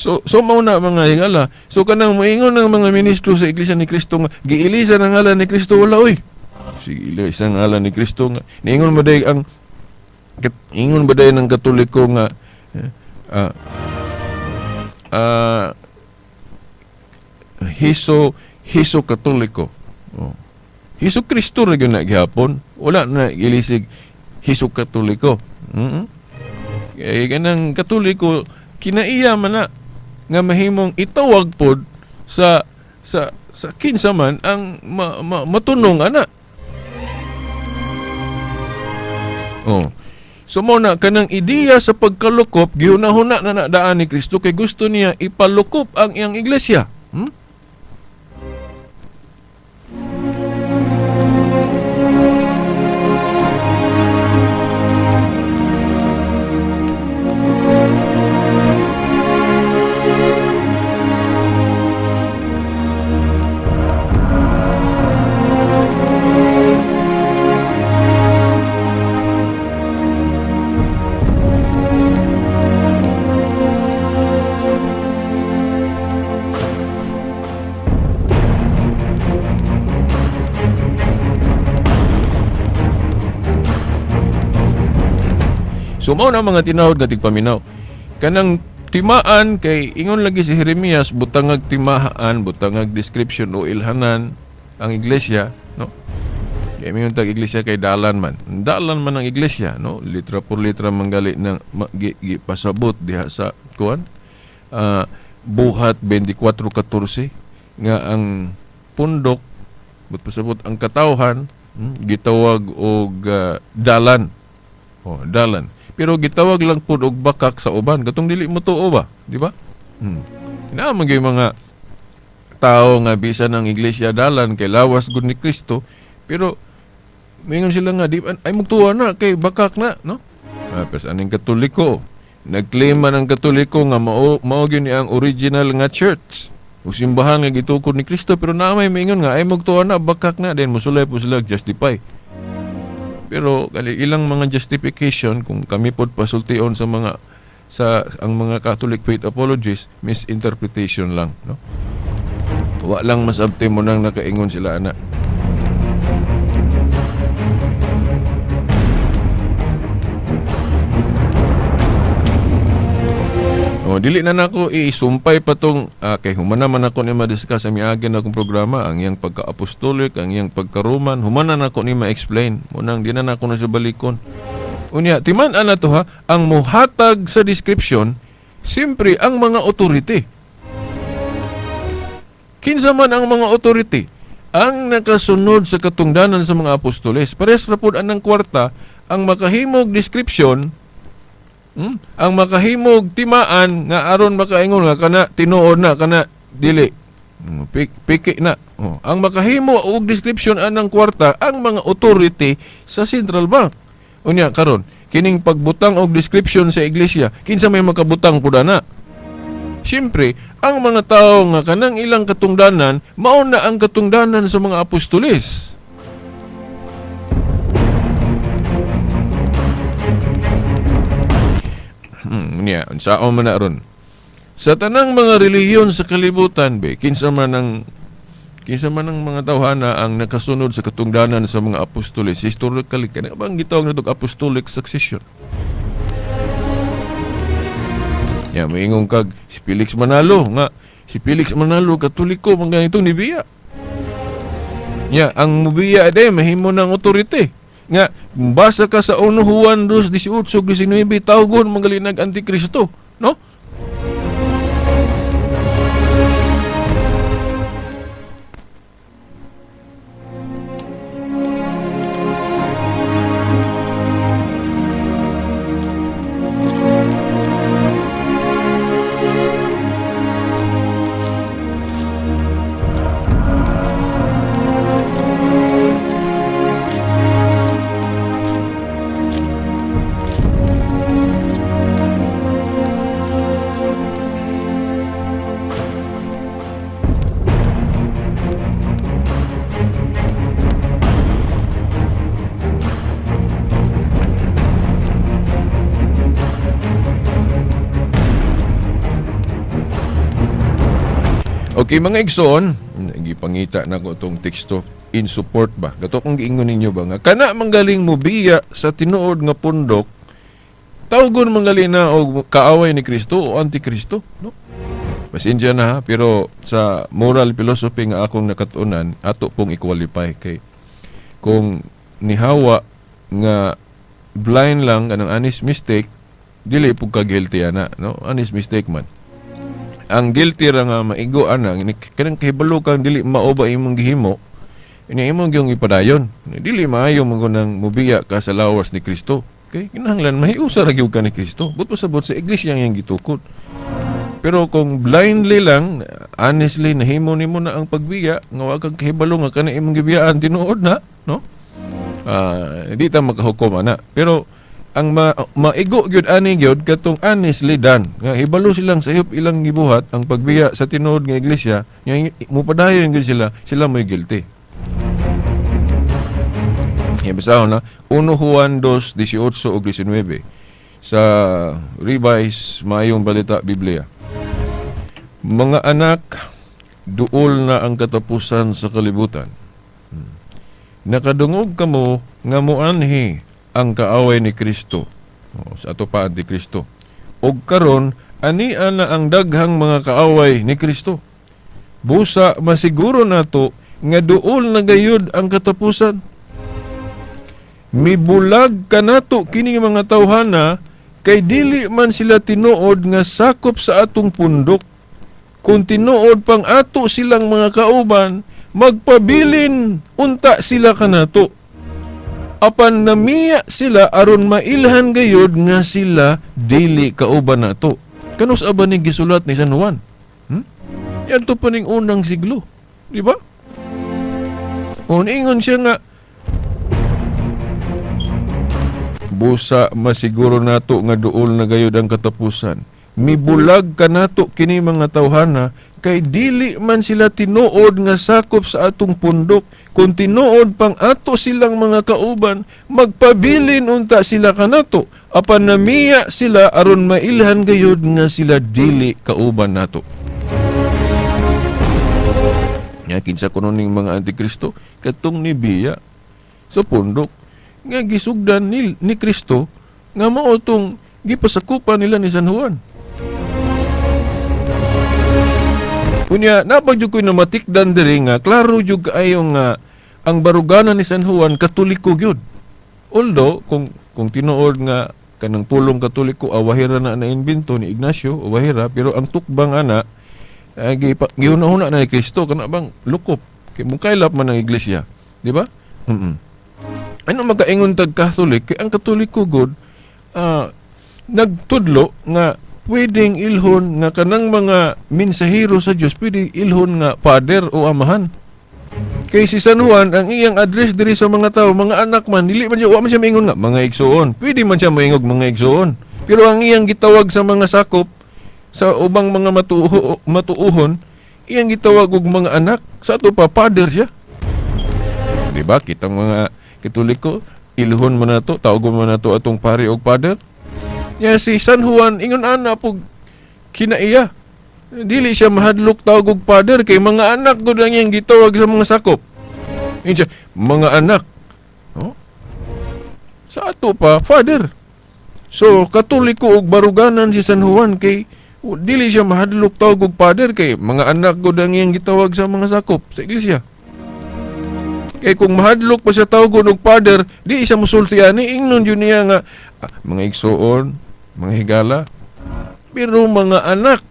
So mao na mga higala. So kanang moingon ng mga ministro sa Iglesia ni Kristo nga giilisan ang ngalan ni Kristo, wala oy. Sige, isang ngalan ni Kristo nga niingon ba day ang ingon ba day ng Katoliko nga Heso Katoliko. Oh. Heso Kristo ra gyud na gihapon. Wala na ilisig Heso Katoliko. Kay kanang Katoliko kinaiya man na nga mahimong itawag pod sa kinsa man ang matunong ana. Oh. So mo na kanang ideya sa pagkalukop gihunahuna na daan ni Kristo kay gusto niya ipalukop ang iyang iglesia. So mao na mga tinawag nga tigpaminaw. Kanang timaan kay ingon lagi si Jeremias butangag timahaan, butangag description o ilhanan ang iglesia, no? Kay mingon tag iglesia kay dalan man. Dalan man ang iglesia, no? Litra por litra manggali ng pasabot diha sa kuan. Buhat 24:14 nga ang pundok but pasabot ang katawhan gitawag og dalan. Oh, dalan. Pero gitawag lang pud og bakak sa uban katong dili mo tuo ba, di ba? Naa man gyud mga tao nga bisan ang iglesia dalan kay lawas gud ni Kristo, pero mingon sila nga di ay mugtuwa na kay bakak na, no? Pero aning Katoliko, nagklaim man ang Katoliko nga mao gyud ni ang original nga church o simbahan nga gitukod ni Kristo, pero naa may mingon nga ay mugtuwa na bakak na, then mosulay po sila justify. Pero ilang mga justification kung kami pod pasultion sa mga sa ang mga Catholic faith apologists, misinterpretation lang, no? Wa lang masabti mo nang nakaingon sila ana. Oh, dili na nako isumpay pa tong kay humana man ako ni ma-discuss sa miagin akong programa ang iyang pagka-apostolic, ang iyang pagka-Roman, humana na ako ni ma-explain. Munang di na nako na sa balikon. Unya, timan-an na to ha, ang muhatag sa description, siyempre ang mga authority. Kinsa man ang mga authority? Ang nakasunod sa katungdanan sa mga apostoles. Pares ra pud anang kwarta ang makahimog description, ang makahimog timaan nga aron makaingon nga kana tinuod na, kana dili. Piki na. Oh, ang makahimo og description anang kwarta ang mga authority sa central bank. Unya karon kining pagbutang og description sa iglesia, kinsa may makabutang pud ana? Siyempre, ang mga tao nga kanang ilang katungdanan, mao na ang katungdanan sa mga apostoles. Niya, unsaon man na ron? Sa tanang mga relihiyon sa kalibutan, be, kinsa man ang mga tawhana ang nakasunod sa katungdanan sa mga apostoles, historically, kana bang gitawag na itong apostolic succession? Ya, moingon kag si Felix Manalo nga si Felix Manalo Katoliko man ganitong nibiya. Ya, ang mubiya de mahimo ng authority. Nga basa ka sa 1 Juan 2:18-19 tawgon mangalinag antikristo, no? Okay, mga igsoon, gipangita na ko itong teksto in support ba. Gato kong giingon ninyo ba nga kana manggaling mubiya sa tinuod nga pundok, tawgon manggali na og kaaway ni Kristo o antikristo, no? Pasensya na ha, pero sa moral philosophy nga akong nakatunan, ato pong i-qualify kay kung nihawa nga blind lang kanang honest mistake, dili pug ka guilty ana, no? Honest mistake man. Ang guilty ra nga maigo ana, kanang kahibalo kang dili mao ba imong gihimo, ini imong gyung ipadayon. Dili maayo man nang mubiya ka sa lawas ni Kristo. Okay, kinahanglan mahiusa ra gyud ka ni Kristo. But pasabot sa iglesia yang gitukod. Pero kung blindly lang, honestly nahimo nimo na ang pagbiya nga wa kang kahibalo nga kana imong gibiyaan tinuod na, no? Di ta makahukom ana. Pero ang maigo gyud ani gyud katong honestly done nga hibalo silang sayop ilang gibuhat ang pagbiya sa tinuod nga iglesia, nga mupadayon gyud sila, sila mo'y guilty. Basahon na 1 Juan 2:18-19 sa Revised Maayong Balita Biblia. Mga anak, duol na ang katapusan sa kalibutan. Nakadungog kamo nga moanhi ang kaaway ni Kristo. O, sa ato pa antikristo. Og karon ania na ang daghang mga kaaway ni Kristo. Busa masiguro nato nga duol na gayud ang katapusan. Mibulag kanato kini mga tawhana kay dili man sila tinuod nga sakop sa atong pundok. Kung tinuod pang ato silang mga kauban, magpabilin unta sila kanato. Apan namiya sila aron mailhan gayud nga sila dili kauban nato. Kanus aba ni gisulat ni San Juan? Yan to pa ning unang siglo, di ba? Kung ingon siya nga busa masiguro nato nga duol na gayud ang katapusan. Mibulag kanato kini mga tawhana kay dili man sila tinuod nga sakop sa atong pundok. Kung tinuod pang ato silang mga kauban, magpabilin unta sila kanato. Apan namiya sila aron mailhan gayud nga sila dili kauban nato. Nya kinsa kuno ning mga antikristo katong nibiya sa pundok nga gisugdan ni Kristo nga mao tong gipasakupan nila ni San Juan. Unya napag jud koy namatikdan diri nga klaro jud kaayo nga ang baruganan ni San Juan Katoliko gyud. Although kung Kung tinuod nga kanang pulong Katoliko awahira na naimbento ni Ignacio, awahira, pero ang tukbang ana gihuna-huna na ni Kristo kana bang lukop kay mukaylap man ang iglesia, di ba? Ano makaingon tag Catholic kay ang Katoliko god nagtudlo nga pwedeng ilhon nga kanang mga mensahero sa Dios pwedeng ilhon nga father o amahan. Kay si San Juan ang iyang address diri sa mga tao, mga anak man, dili man siya, wa man siya maingon nga mga igsuon. Pwede man siya maingog mga igsuon. Pero ang iyang gitawag sa mga sakop sa ubang mga matuuhon, iyang gitawag og mga anak. Sa ato pa father siya. Di ba? Kitang mga Katoliko, ilhon man nato, tawagon man nato atong pari og father. Ya si San Juan ingon ana pug kinaiya. Dili siya mahadlok tawag og father kay mga anak gud ang iyang gitawag sa mga sakop. Ingon siya, mga anak. Oh? Sa ato pa father. So Katoliko og baruganan si San Juan kay dili siya mahadlok tawag og father kay mga anak gud ang iyang gitawag sa mga sakop sa iglesia. Kay kung mahadlok pa siya tawgon og father, di siya musulti ani, ingnon jud niya nga mga igsuon, mga higala, pero mga anak,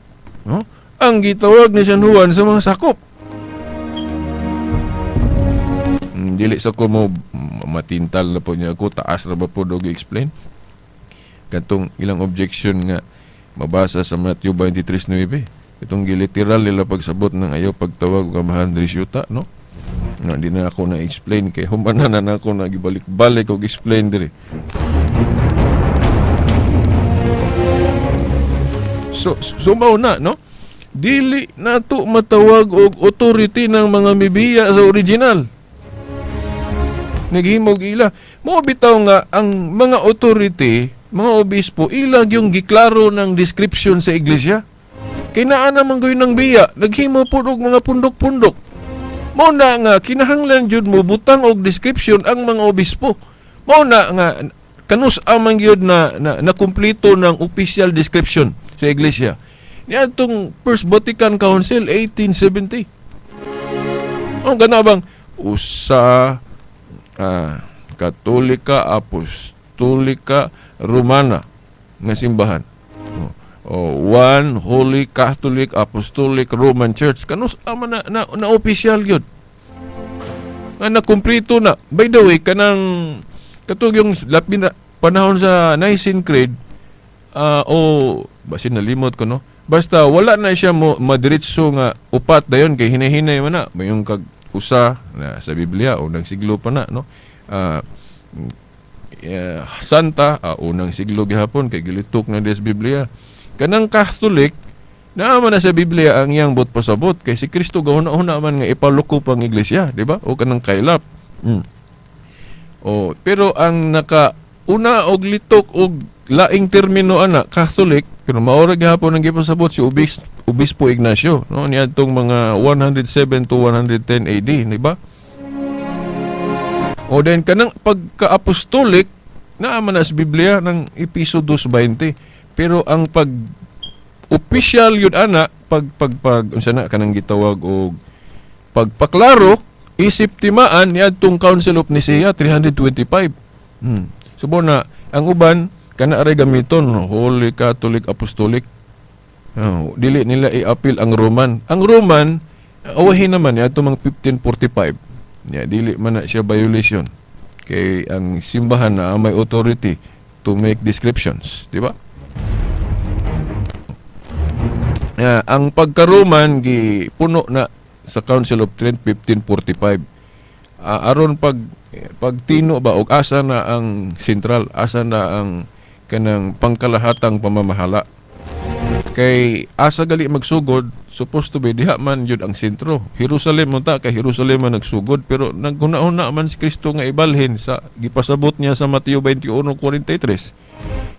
no? Ang gitawag ni San Juan sa mga sakop. Dili sa ko mo matintal na po niya ako, taas na ba po dog explain? Katong ilang objection nga mabasa sa Matthew 23:9. Itong giliteral nila pagsabot ng ayaw pagtawag og amahan diri syuta, no? No, di na ako na-explain kay humanan na ako nagibalik-balik og explain diri. So mao na, no? Dili nato matawag og authority ng mga mibiya sa original. Naghimog ila. Mao bitaw nga ang mga authority, mga obispo, ila yung giklaro ng description sa iglesia. Kay naa naman gayon ng biya, naghimo pud og mga pundok-pundok. Mao na nga kinahanglan jud mo butang og description ang mga obispo. Mao na nga kanus amang gyud na kumpleto ng official description sa iglesia. Niadtong First Vatican Council 1870. Ang gana bang usa Katolika Apostolika Romana nga simbahan. One Holy Catholic Apostolic Roman Church. Kanus ama na official yun. Nga nakumplito na. By the way, kanang katug yung labi na panahon sa Nicene Creed, o basin nalimot ko, no? Basta wala na siya mo madiretso nga upat dayon kay hinahinay man na. May yung kag usa na sa Biblia unang siglo pa na, no? Santa unang siglo gihapon kay gilitok na des Biblia. Kanang Catholic naa man na sa Biblia ang iyang buot pasabot kay si Kristo gahuna-huna man nga ipalukop ang iglesia, di ba? O kanang kaylap. O pero ang naka una og litok og laing termino ana Catholic, pero mao ra gihapon ang gipasabot si Obispo Ignacio, no, niadtong mga 107 to 110 AD, di ba? O then kanang pagka-apostolic naa man na sa Biblia ng Episo 2:20, pero ang pag official yun ana pag pag pag unsa na kanang gitawag og pagpaklaro isip timaan niadtong Council of Nicaea 325. Subo na ang uban kana aray gamiton Holy Catholic Apostolic. Dili nila i-appeal ang Roman. Ang Roman awahin naman niadto mga 1545. Nya dili man na siya violation kay ang simbahan na may authority to make descriptions, di ba? Ang pagka-Roman gipuno na sa Council of Trent 1545. Aron pagtino ba og asa na ang sentral, asa na ang kanang pangkalahatang pamamahala. Kay asa gali magsugod, supposed to be diha man yun ang sentro. Jerusalem man ta, kay Jerusalem man nagsugod, pero naghuna-huna man si Kristo nga ibalhin sa gipasabot niya sa Mateo 21:43.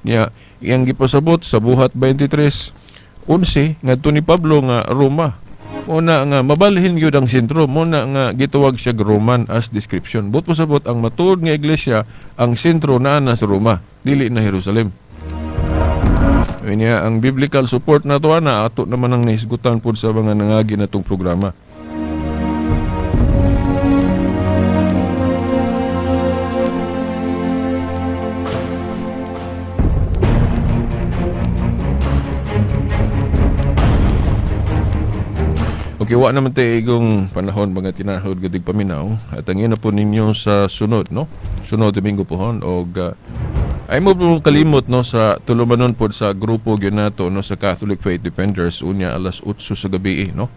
Niya iyang gipasabot sa buhat 23:11 ngadto ni Pablo nga Roma. Muna nga mabalhin gyud ang sentro, muna nga gituwag siya Roman as description. But pasabot ang matuod nga iglesia, ang sentro naa na sa Roma, dili na Jerusalem. Niya ang biblical support na to ana ato naman ang nahisgutan pud sa mga nangagi natong programa. Kay wa naman tayo igong panahon, mga tinahod nga tigpaminaw, at ang ina po ninyo sa sunod, no, sunod Domingo pohon. Og ay mo po kalimot, no, sa tulumanon pod sa grupo gyud nato, no, sa Catholic Faith Defenders unya alas 8 sa gabi, eh, no.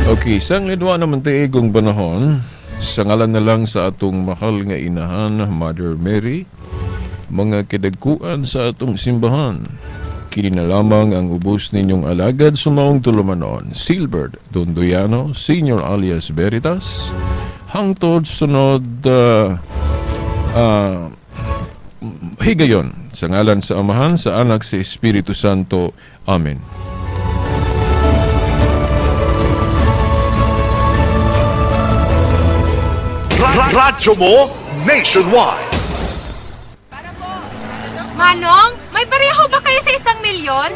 Okay, sang lidwa naman tayo igong panahon, sa ngalan na lang sa atong mahal nga inahan, Mother Mary, mga kidagkuan sa atong simbahan, kini na lamang ang ubos ninyong alagad sumaong tulumanon, Silbert Dondoyano, Senior alias Veritas, hangtod sunod higayon, sa ngalan sa Amahan, sa Anak, sa Espiritu Santo. Amen. Radyo mo nationwide. Manong, may pareho ba kayo sa 1 milyon?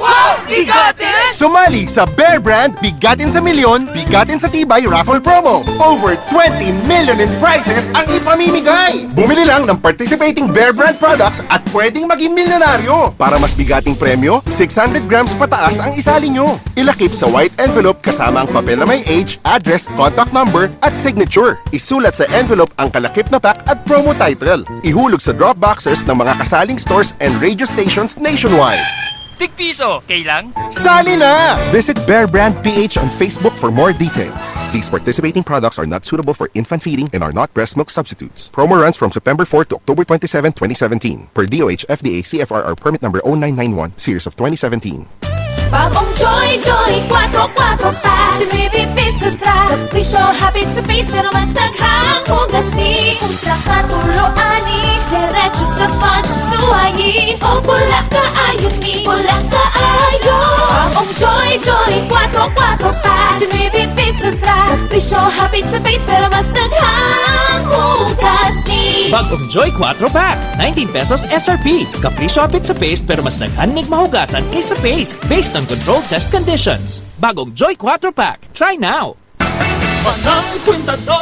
Sumali sa Bear Brand Bigatin sa Milyon, Bigatin sa Tibay Raffle Promo. Over 20 million in prizes ang ipamimigay. Bumili lang ng participating Bear Brand products at pwedeng maging milyonaryo. Para mas bigating premyo, 600 grams pataas ang isali nyo. Ilakip sa white envelope kasama ang papel na may age, address, contact number at signature. Isulat sa envelope ang kalakip na pack at promo title. Ihulog sa drop boxes ng mga kasaling stores and radio stations nationwide. Tigpiso, kailang? Sali na! Visit Bear Brand PH on Facebook for more details. These participating products are not suitable for infant feeding and are not breast milk substitutes. Promo runs from September 4 to October 27, 2017. Per DOH FDA CFRR permit number 0991, series of 2017. Bagong Joy Joy 4-4 pa, sa 9 pesos ra. Kapresyo hapit sa paste, pero mas daghang hugas ni. Usa ka tulo ani, diretso sa sponge suwayin. O pula kaayo ni, pula kaayo. Bagong Joy Joy 4-4 pa, sa 9 pesos ra. Kapresyo hapit sa paste, pero mas daghang hugas ni. Bagong Joy 4 Pack, 19 pesos SRP. Kapresyo hapit sa paste pero mas daghan nig mahugasan kaysa paste. Based on controlled test conditions. Bagong Joy 4 Pack. Try now! Manang Kwintador!